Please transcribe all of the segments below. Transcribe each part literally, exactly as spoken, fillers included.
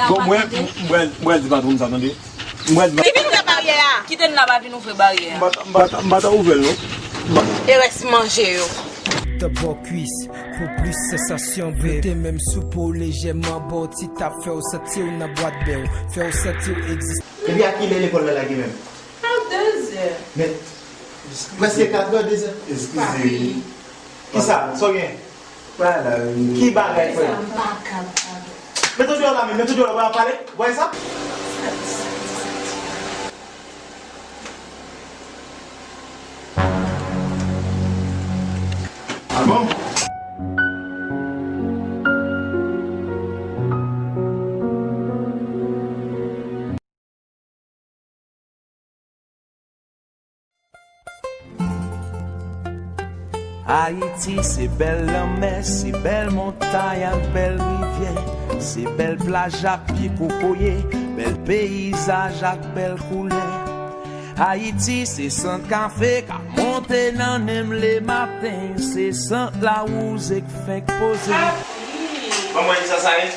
Bon, mwen, mwen, mwen di patwon sa, tande. Mwen di Li vin ouvè baryè a. Kite n la pa vin ouvri baryè a. M pa ta, m pa ta, m pa ta ouvè l, non. M pa ta. E rès manje yo. Tabò kwis, pou plis sansasyon, vre. Te menm sou po lejèman, ba w ti tap, fè w santi w nan bwat bè w, fè w santi w egziste. Epi a kilè lekòl la lage menm? A dezè. Men, prèske katrè, dezè. Eskize. Kisa? Sa w gen? Ki bagay, frè? Sa m pa kapab. Met odyo la men, met odyo la, w ap pale. Voye sa. Ah bon? Ayiti se bèl lanmè, se bèl montay ak bèl rivyè, se bèl plaj ak pye kokoye, bèl peyizaj ak bèl koulè. Ayiti se sant kafe k ap monte nan nen m lematen, se sant lawouze k fenk poze. Manman Lisa sa ye?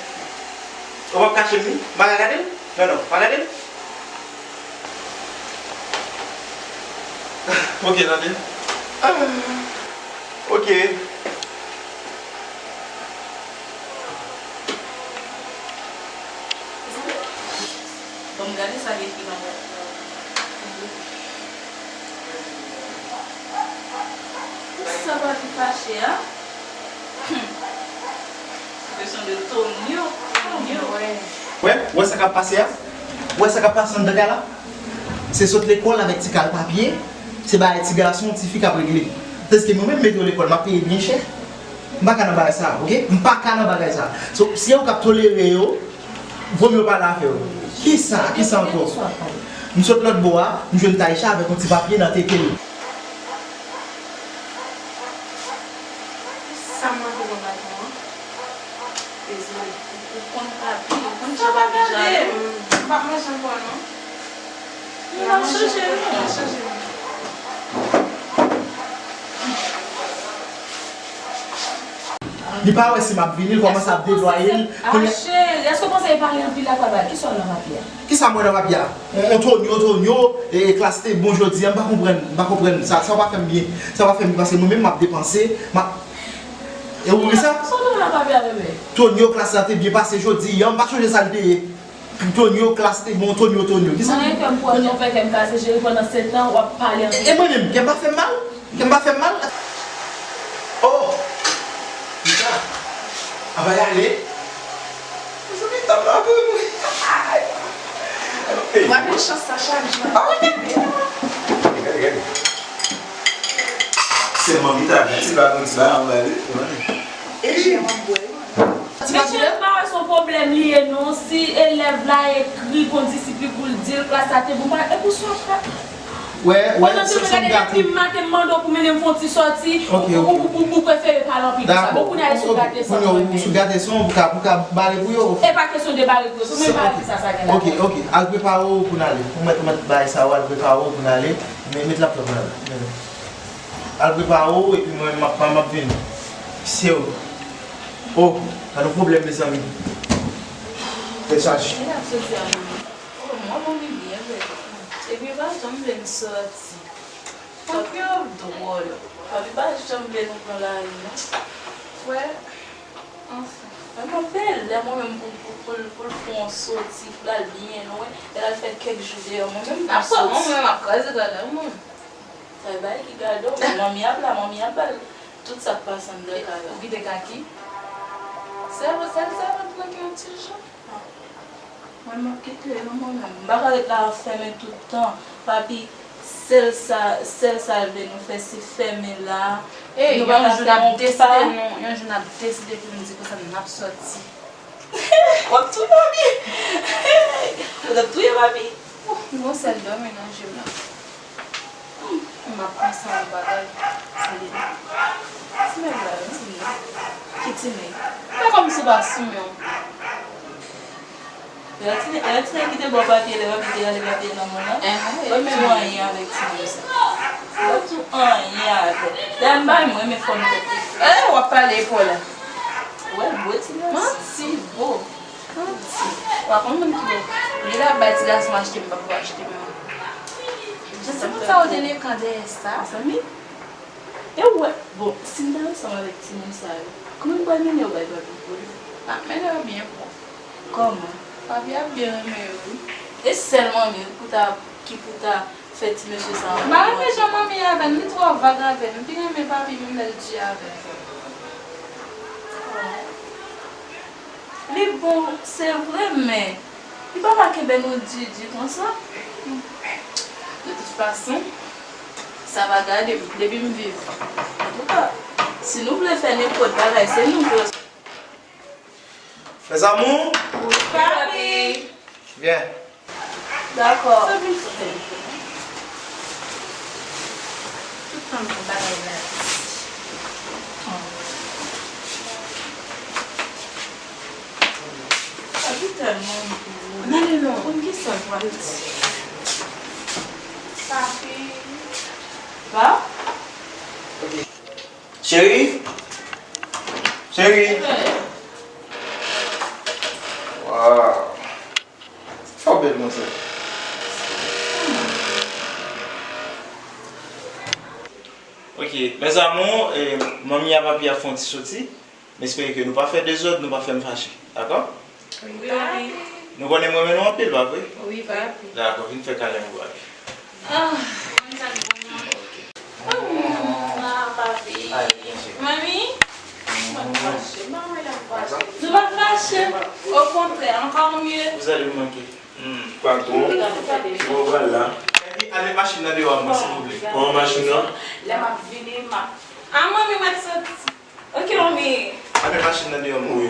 Ou p ap kache m li? M pa ka gade l? Non, non, pa gade l. Ok, tande. Ah, ok. Bon, gade sa ki ekri nan bwat la. Sa pa ki fache a? Kesyon de Tonyo, Tonyo. Wè, wè sa k ap pase a? Wè sa k ap pase anndan kay la? Se sot lekòl avèk ti kal papye, se bagay ti gason, ti fi k ap regle. Tandis ke mwen menm, mete yo lekòl, m ap peye byen chè. M pa ka nan bagay sa, ok? M pa ka nan bagay sa. So, si se ou k ap tolere yo, vomye w pale afè w. Kisa? Kisa ankò? M sot lòt bò a, m jwenn Taïcha avèk yon ti papye nan tete l. Sa m manke nan baton an? Dezole. Ou konn papi, ou konn jan papi jalou. M p ap manje ankò non. N ap chanje, non. N ap chanje, non. Li pa wè si m ap vini, l kòmanse ap deplwaye l. Ah, cheri, èske w panse e pale anpil la, pral bay? Kisa w nan papye a? Kisa m wè nan papye a? On, on Tonyo, Tonyo, e, klas te bon jodi a, m pa konprann, m pa konprann. Sa, sa pa fè m byen. Sa pa fè m byen, paske mwen menm m ap depanse. M ap, e ou wè sa? Sa w nan papye a, bebe? Tonyo, klas la te byen pase jodi a, m pa sonje sa l te ye. Tonyo, klas te bon, Tonyo, Tonyo. Kisa? Mwen, kè m pwòp, non, fè kè m kase, cheri, pandan sèt an, w ap pale anpil. E mwen menm, kè m pa fè m mal? Kè m pa fè m mal? Oh! Lisa, anba y ale. Mezanmi, tanm nan pou mwen. Ay! Ay! Mwen gen chans sa chak jou. Ah, gade, gade. Sèlman, Vita, ti ba, ti ba, anba li. E jan m ap bwè. Mesye, m pa wè se yon pwoblèm li ye non. Si elèv la ekri kondisip li pou l di l klas la te bon, pa, e pou sa w ap Wè, wè, pandan se, se yon gate. Depi maten, m mande w pou mennen m fè yon ti sòti, ok, ou, ok, ou, ou, ou prefere pale anpil pou sa. Dakò. Bon, kounye a, si w gate san, kounye a, ou, si w gate san, ou ka, ou ka bare pou yo. E pa kesyon de bare pou yo, se menm bare pou sa, sa gen la. Ok, ok. Al prepare w pou n ale. Ou mèt, ou mèt bay sa, ou al prepare w pou n ale. Men, met laptop la. Al prepare w, epi mwen, m ap, m ap vini. Se w. Oh, pa gen pwoblèm, mezanmi. Tèt chaje. Li ap soti a, manmi. Oh, mwen, manmi byen vre. Epi, pa janm vle n sòti. Papi ap dwòl. Papi pa janm vle nou pran lari, non. Wè, anfen. Mwen, mwen bèlè, mwen menm, pou, pou, pou, pou l fè yon sòti, pou l al byen lwen, lè l al fè kèk jou deyò, mwen menm, pou m sòti. Mwen menm, m ap kraze gade mwen. Sa e bagay ki gade w, manmi ap la, manmi ap ba l tout sa k pase anndan kay la. Ou kite Kaki? Sèl, sèl, sèl, sèl, sèl, yon ti jou. Mwen, m ap kite l non, mwen menm. M pa ka ret la fèmen tout tan. Papi, sèl sa, sèl sa l vle nou fè, se fèmen la. Ey, nou pa ka fè yon pa. Yon jou n ap deside, non, yon jou n ap deside pou n di konsa n ap sòti. W ap touye papi. W ap touye papi. Ou gon sèl dòmi nan je m nan. M ap panse a yon bagay. Ti nèg la, wi, ti nèg. Ki ti nèg? Fè kòmsi w pa sou men w. Lè ti nèg, lè ti nèg ki te ba w papye, lè papye te rale papye nan men w lan. Mwen menm anyen avèk ti nèg sa. Mwen tou anyen avè l. Lè m bay mwen, men fò m tèt li. Eh, w ap pale epòl la. Wè, bwè ti nèg. Manti, bo. Manti. Ou pa konn moun ki bon. Li la bay ti gason achte, m pa pou achte menm. Jan ti moun sa yo delekan dèyè sa. Zanmi, e ou wè, bon, si m ta ansanm avèk timoun sa yo, kòman m pral mennen yo bay papi pou li? M ap mennen yo byen pwòp. Kòman? Papi ap byen renmen yo wi. E sèl manmi wi pou ta, ki pou ta fè ti mesye sa anfòm. M pa renmen jan manmi avè m, li twò vag avè m. M pi renmen papi menm lè l di avè m. Li bon, se vre, men li pa ka kenbe nou di di konsa. De tout fason, sa va gade m, depi m viv. Antouka, si nou vle fè nenpòt bagay, se nou pou. Mes amours, wi, papi. Vyen. Dakò. Sa vin fè? Tout tan m fè bagay la. Sa vin tèlman gwo. N ale non. Konn ki sa l pral di? Papi. Pa? Cheri? Cheri? Waw. Sa w bèl konsa. Ok, mes amours, eh, manmi a papi a fè yon ti soti. M espere ke nou pa fè dezòd, nou pa fè m fache. Dakò? Wi, papi. Nou konnen m renmen nou anpil, pa vre? Wi, papi. Dakò, vin fè kalen pou papi. Ah. Ok. Ah, papi. Manmi. Nou pa fache. Okontrè, ankò mye. Vous allez me manquer. Hmm. Patwon, ki bò w pral la? Epi, ale machin nan deyò a mwen, silvouplè. Pran machin nan. Lè m ap vini, m ap. Ah, manmi, m ap soti. Ok, manmi. Ale machin nan deyò mwen. Wi.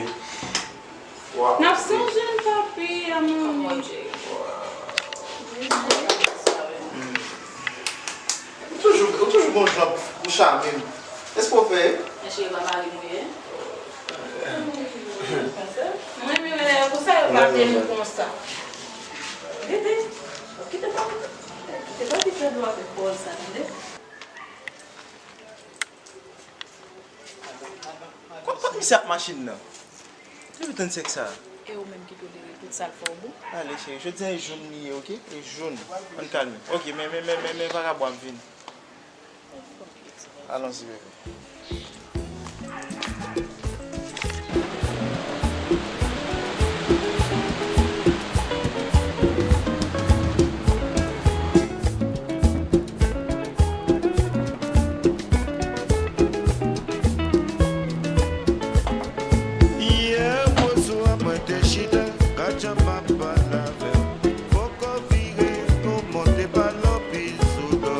N ap sonje l, papi, a manmi. Hmm. Ou toujou, ou toujou gon jan pou chame m. Èske w fè? Men cheri pa mari m ou ye. Mwen menm lè yo konsa, yo pa te nou konsa. Dede, kite pa, kite pa di fè dlo avèk bòl sa, tande? Kot, kot misye ak machin nan? Depi trannsenk sa. E ou menm ki tolere tout sa l fè w bon? Ale, cheri, jodi a e jou m li ye, oke? E jou m. Ann kalme. Oke, men, men, men, men, men vakabon ap vini. Allons-y, bébé. Yè oswa mwen te chita, gad jan m ap pale avè w. Poko vire, nou monte pa Lòpil sou dò.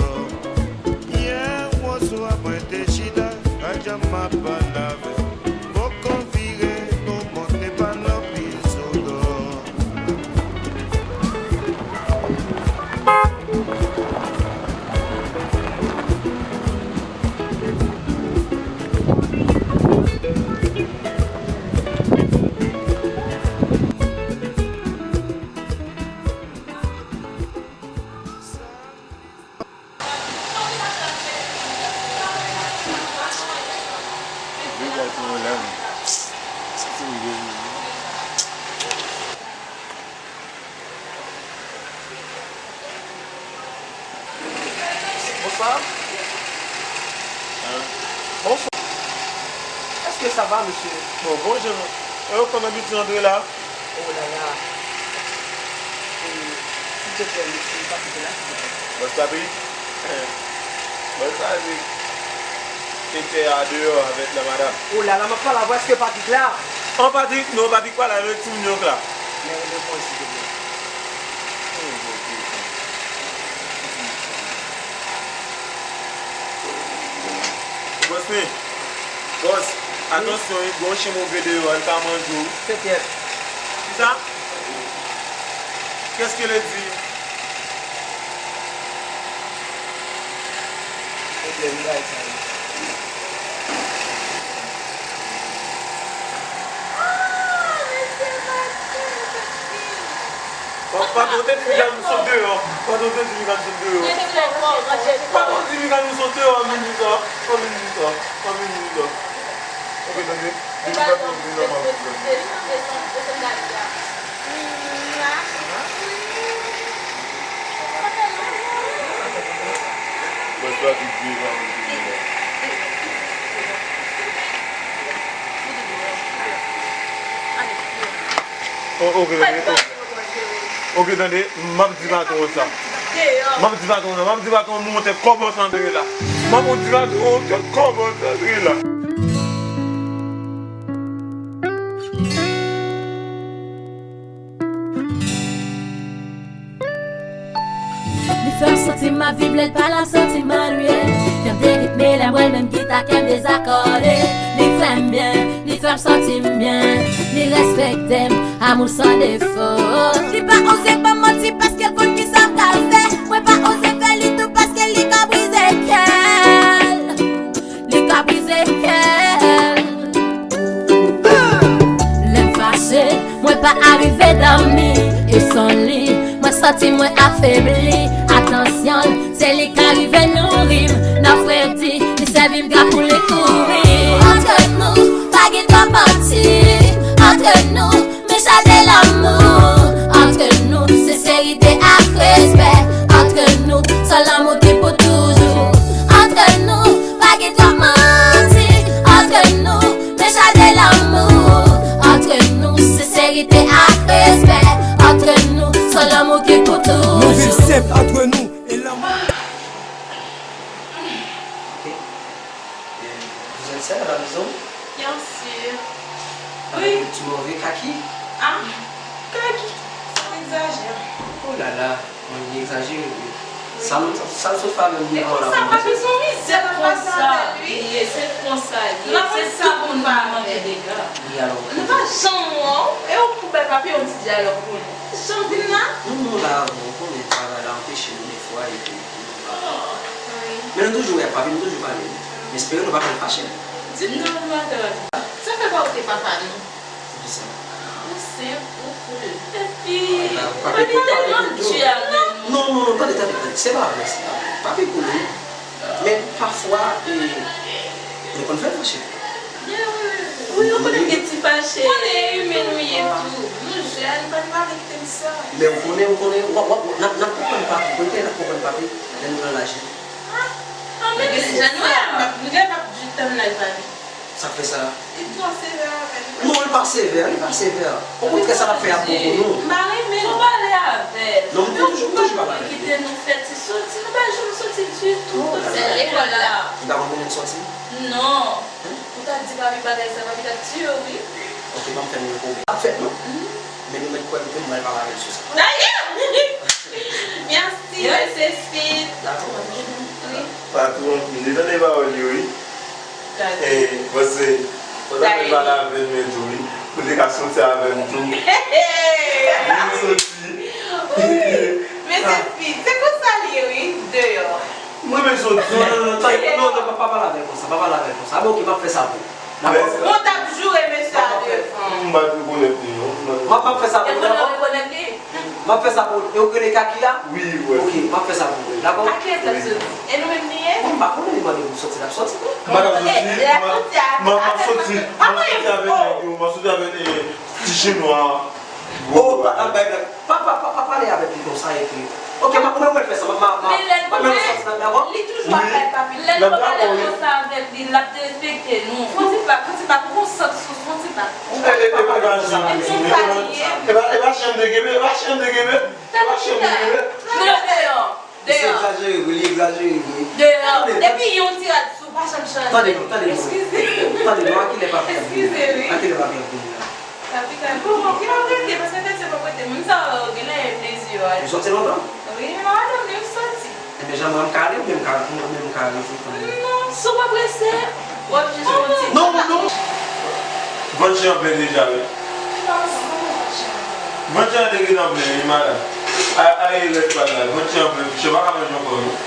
Yè oswa mwen te chita, gad jan m ap pale avè w. Poko vire, nou monte pa Lòpil sou dò. Bonswa. Bonswa. Èske sa va, mesye? Bon, bonjou. E ou konn abitye antre la? Oh la la. E, silvouplè, mesye, pa kite la, silvouplè. Bòs Patrick? Bòs Patrick. Te fè a deyò avèk la madanm. Oh la la, m ap pale avè w, èske Patrick la? An Patrick, non, Patrick pa la, e timoun yo k la. Men reponn, silvouplè. Bòs mwen. Bòs, atansyon wi, gon chen move deyò a, l ka manje w. Petyèt. Kisa? Qu'est-ce que le dit? Pwoblèm bagay sa yo. Pa, pa tande w te di Mika nou sot deyò. Pa tande w te di Mika nou sot deyò. Pa tande w di Mika nou sot deyò, ann vin di sa. Ann vin di sa. Ann vin di sa. Ok, tande. Di Mika nou vin nòmal pou tande. Ok, tande, ok. Ok, tande, m ap di patwon sa. M ap di patwon sa, m ap di patwon monte kòb an santre la. M ap di patwon monte kòb an santre la. Li fè m santi m ap viv lè l pale m santi m annuiye. Lè m deritme, lè m wè l menm gita kè m dezakòde. Li fè m byen, li fè m santi m byen. Li respekte m, amour sans défaut. Li pa oze ban m manti paske l konn kisa m ka fè. Mwen pa oze fè li tou paske li ka brize kè l. Li ka brize kè l. Lè m fache, mwen pa arive dòmi. E san li, mwen santi mwen afebli. Atansyon l, se li k arive nouri m. Nan fredi, li sèvi m dra pou li kouri. Antre nou, pa gen twòp manti. Antre nou, men chade lanmou. Antre nou, senserite ak respè. Antre nou, sèl lanmou ki pou toujou. Antre nou, pa gen twòp manti. Antre nou, men chade lanmou. Antre nou, senserite ak respè. Antre nou, sèl lanmou ki pou toujou. Nou viv senp antre nou e lanmou. Vous êtes seule à la maison? Bien sûr. Avec le petit mauvais kaki? Ah, kaki, ça exagère. Oh là là, mwen egzajere wi. Sa m sa m sot fè avè m E Nicolas konsa, pou papi, se yon mizè Se k ap pase konsa avè l, li wi. ye, se konsa li ye. Nan Se fè sa tout pou moun nou pa ki manke avè l. dega. Li alò Nou pa janm wè w. E w pou bèl papi, yon ti dyalòg pou nou. Jan vin la. Nou nou la, bon, ou konnen travay la anpeche nou defwa epi nou pa. Men nou toujou wè ak papi, nou toujou pale. M espere nou pa fè l fache. Di m non, nou pa fè l. Sa fè pa ou te papa nou? Poukisa? Ou senp, ou koul. Epi, Ala, papi papi, tèlman papi, di avè nou. Non, non, non, tande, tande, tande. Se pa vre, se pa vre. Papi koul wi. Men pafwa, e, nou konn fè l fache. Wi, nou konnen gen ti fache. Konnen imen nou ye tou. Nou jèn, pa n pa kite l sa. Men ou konnen, ou konnen, w ap, w ap, n ap, n ap konprann papi. Konnen n ap konprann papi lè nou nan laj li. Anben, se jan nou la, nou gen p ap di tann laj papi. Sa k fè sa? Li twò sevè avè nou. Non, li pa sevè, li pa sevè. Okontrè, sa l ap fè a bon pou nou. M pa renmen l. Ou pale avè l. Non, m toujou, m toujou pa pale. Kite nou fè ti soti, nou pa janm soti ditou. Oh, Se lekòl la. Ou pa konn konnen m soti? Non. Ou ta di papi bagay sa, papi t ap tiye w, wi. Ok, ban m fè m yon pwoblèm. Ap fèt non? Men nou mèt kwè m ke m pral pale avè l sou sa. Dayè! Mèsi, mesye Speed. Dakò. Wi. Patwon, m te tande pawòl yo wi. E, paske, pandan mwen pale avè l, mwen tou wi. Ou te ka soti avè m tou. Mwen soti. Mesye Speed, se konsa l ye wi, deyò. Mwen men soti. Non, non, non, non, non, non, pa, pa pale avè l konsa, pa pale avè l konsa. Ah, bon, ok, m ap fè sa pou ou. Dakò? Mèsi. Bon, t ap joure mesye a devan. M pa t rekonèt li non. M ap, m ap fè sa pou E ou, konnen w dakò? rekonèt li? M ap fè sa pou ou. E ou rele Kaki a? Wi, wi. Ok, m ap fè sa pou ou. Dakò? A kilès l ap soti? E nou menm li ye? Bon, m pa konnen li mande pou soti, l ap soti tou. M pa t ap soti. Eh, lè soti a. M ap, m ap soti. M ap soti avèk nèg yo. M ap soti avèk, eh, ti chinwa. Oh, pa, pa, pa, pa, pa, pa, pa pale avèk li konsa epi. Ok, m ap, mwen, mwen fè sa. M ap, m ap, m ap, Men lè l m ap fè sa, dakò? Li toujou ap bay papi. Lè l pa pale konsa avèk li, l ap derespekte nou. Fon ti bak, fon ti bak, ou gon sant sou, fon ti bak. E, e, e, e pa janm, e pa, e pa, e pa chanm de kenbe, e pa chanm de kenbe, e pa chanm de kenbe. Deyò, deyò, Misye deyò, egzajere vre, li egzajere vre. deyò. Depi yon ti rad sou, pa janm chanje. Tande non, tande non. Eskize. Tande non, a kilè papi ap vini? Eskize, wi. A kilè papi ap vini la? Papi ka vini. Ki pa prete, paske tèt se pa prete. Moun sa yo genlè e plezi yo ale. Li soti lontan? Wi, men madanm li soti. Enben, jan mwen m ka ale, oubyen m ka, oubyen m ka rete kanmenm? Non, si w pa prese, w ap jis fè yon ti. Non, non. Vant chan plen deja wi. Vant chan te gentan plen wi, madanm. A, a, e rès pa la. Vant chan plen, piche pa ka manje ankò non.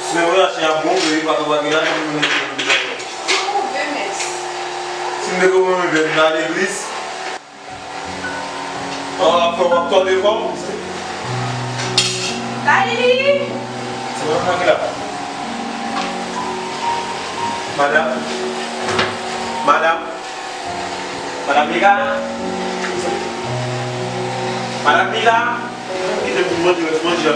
Se vre, chen ap gonfle wi, paske w pa gen lajan pou mete pou l. Si m te konprann byen, m ta legliz. An ap fè w ap tòde kò w. Dayili! Se mwen mwen ki la. Madanm. Madanm. Madanm Mila. Madanm Mila. Kite m manje rès manje a.